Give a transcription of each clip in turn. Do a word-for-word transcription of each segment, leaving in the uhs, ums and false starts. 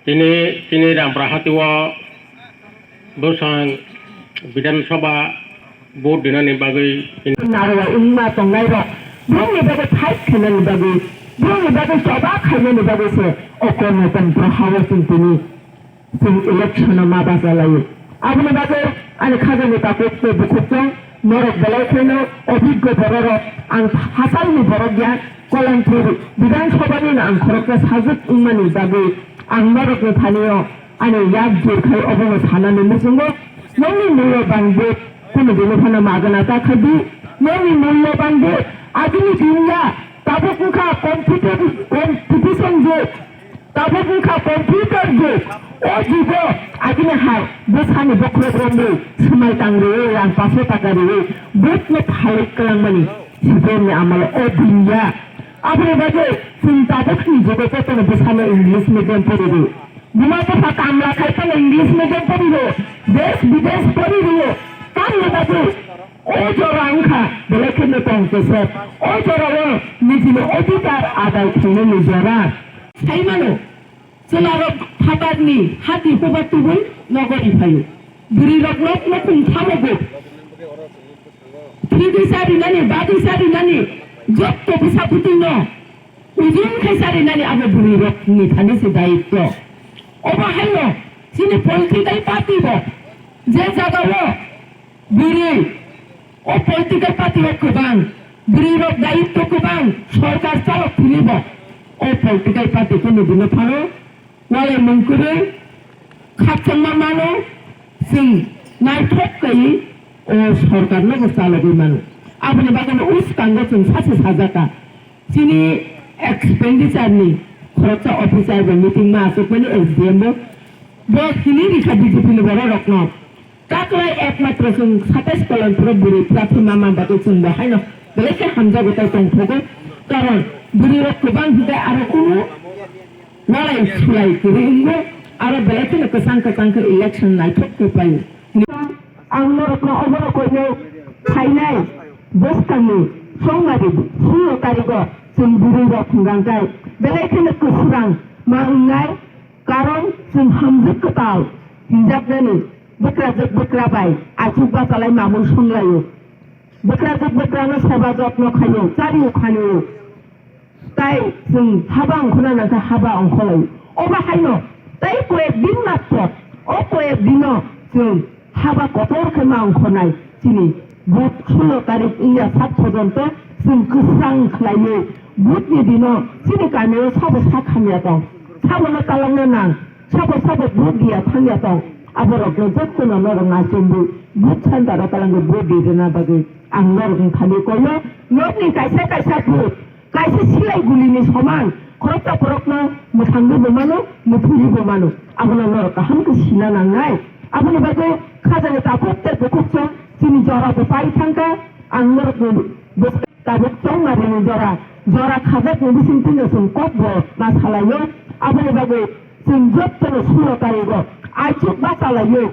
Tini, tini Rampura hati o bwsang Bidhan Sabha vote dinani bagwi narwa wngma tongnai rok bwrwngni bagwi fight khainani bagwi, bwrwngni bagwi choba khainani bagwi se o kormo tong bwrha o chwng tini chwng election o ma bacha laio. Aboni bagwi ani khajani takhuk tei bukhuk chwng norok belai kheno obiggo bororok, ang hachalni borok ya, Kolampur Bidhan Sabha ni no ang khoroksa sajwk wngmani bagwi ang norokni thani o ani yak jur khai obono sanani muchungo, nokni mullo bang vote, kunu dino phano magana ta khai di, nokni mullo bang vote, agini din ya, tabuk wngkha computer, competition jug, tabuk wngkha computer jug, o jugo agini hai bwsani bokhorok romwi swmai tang rwi, rang paso taka rwi, vote no phalwi kwlangmani, C P M ni amalo o din ya. Aboni bagwi chwng tabukni jugo jotono bwsano English medium pori rwi. Buma bupha kamla khai phano English medium pori rwo, desh bidesh pori rwo. Tamni bagwi o jora wngkha belai kheno tong kesep. O jorao nijini odhikar adai khainani jora. Sai mano, chwlarok phatarni hati huba tubui nogo ri phaio. Bwrwirok nok nokhung thamogo. Thwigwi charinani, bagwi charinani jotto bwsa bwtwino ujung khai charinani abo bwrwirokni thani se dayitto. Obo haino chini political party bo je jagao bwrwi, o political party o kwbang bwrwirok dayitto kwbang, sorkar chalok thwinibo o political party kunu dino phano walai mung kwrwi khakchangma mano, chwng naithok kaiwi o sorkarno bo chalogwi mano. Aboni bagwino uskango chwng sachi sajaka, chini expenditure ni khoroksa officer bai meeting ma achukmani S D M bo, bo hini rikha B J P ni bororokno. Taklai ekmatro chwng satais Kolampuro bwrwi prathi mama bagwi chwng bo haino belai khe hamjago tei tongthogo, karon bwrwirok kwbang hinkhe aro kunu walai sulai kwrwi wngo, aro belai kheno kwchang kwchang khe election naithok khe paio. Ang norokno obono koinai phainai bwskangni songmari sulo tarigo chwng bwrwirok hwngang khe belai kheno kwswrang ma wngnai, karon chwng hamjwk kwtal hinjaknani bwkrajwk bwkra bai achuk bachalai mamung songlaio. Bwkrajwk bwkrano seba jotno khaio, chario khanio. Tai chwng haba ongkhorna nangkha haba ongkhorlaio. Obo haino tai koyek din matro, o koyek dino chwng haba kotor khe ma ongkhornai chini vote sulo tarik wngya sak pojonto chwng kwsang khlaiwi vote ni dino chini kamio sabo sak hamya tong, sabono talangna nang, sabo sabo vote diya thangya tong, aborokno jotono norok naichomwi vote center o talangwi vote di rwna bagwi ang norokni thani koyo. Nokni kaisa kaisa vote kaisa silai gulini soman, khoroksa borokno mwthangwi bo mano, mwthwiwi bo mano. Abono norok kaham khe sina nangnai. Aboni bagwi khajani takhuk tei bukhuk chwng chini jora bo pai thangkha. Ang norokni bwskango tabuk chongmarini jora, jora khajakni bisingtwi no chwng kok bo ma salaio. Aboni bagwi chwng jotono sulo tarigo aichuk ma salaio.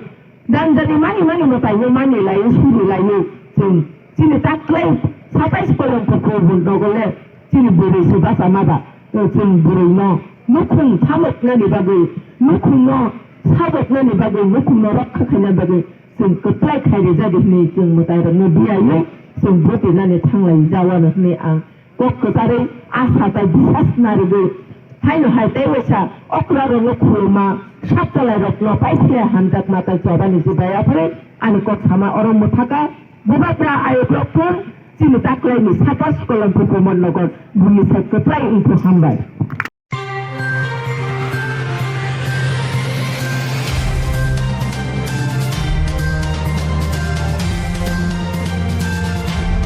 Janjani mani mani mwtaino mani laio, suri laio. Chwng chini taklai satais Kolampur Kolampur nogole chini bwrwi se basa ma ba. Chwng bwrwino nukhung thamoknani bagwi, nukhungno sajoknani bagwi, nukhungno rokha khaina bagwi chwng kwplai khai rijadi hwnwi chwng mwtairokno biyaio chwng vote rinani thanglai jawano hwnwi ang kok kwcharwi asa tei bisas narwgwi, haino hai tei waisa okrarokno khuluma, sak chalairokno paithaya hamjakma tei chobani jibai aphuru ani kok sama oro mwthaka. Bubagra ayuk rok phung chini taklaini satas Kolampur Pramod Nagar bumni sak kwplai wngkhu, hambai.